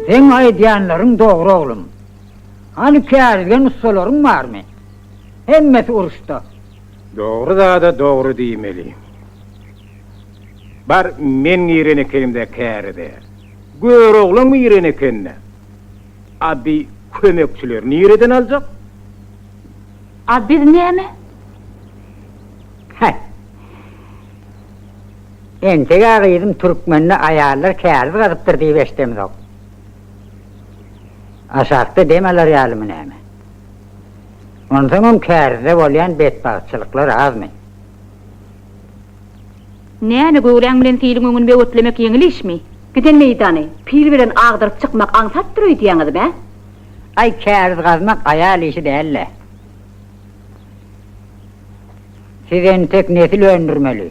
Seň aýdýanlaryň dogry oglum. Hany kärizgen ussalaryň barmy? Hemmesi uruşda. Dogry zada dogry diýmeli. Bar men giren ekenimdä kärize. Göroglam giren ekende. A bi kömekçileri nireden aljak? A biz näme? Häý. Entek-ä gyzym türkmende aýallar käriz gazypdyr diýip eşdemzok. Aşakda dem alar ýalymy näme? Onsoňam kärizde bolýan betbagtçylyklar azmy? Näme, göwräň bilen siliň öňüni böwetlemek ýeňil işmi? Giden meýdany pil bilen agdaryp çykmak aňsatdyr öýdýäňizmi, ä? Aý, käriz gazmak aýal işi däl-le. Siz entek nesil öndürmeli.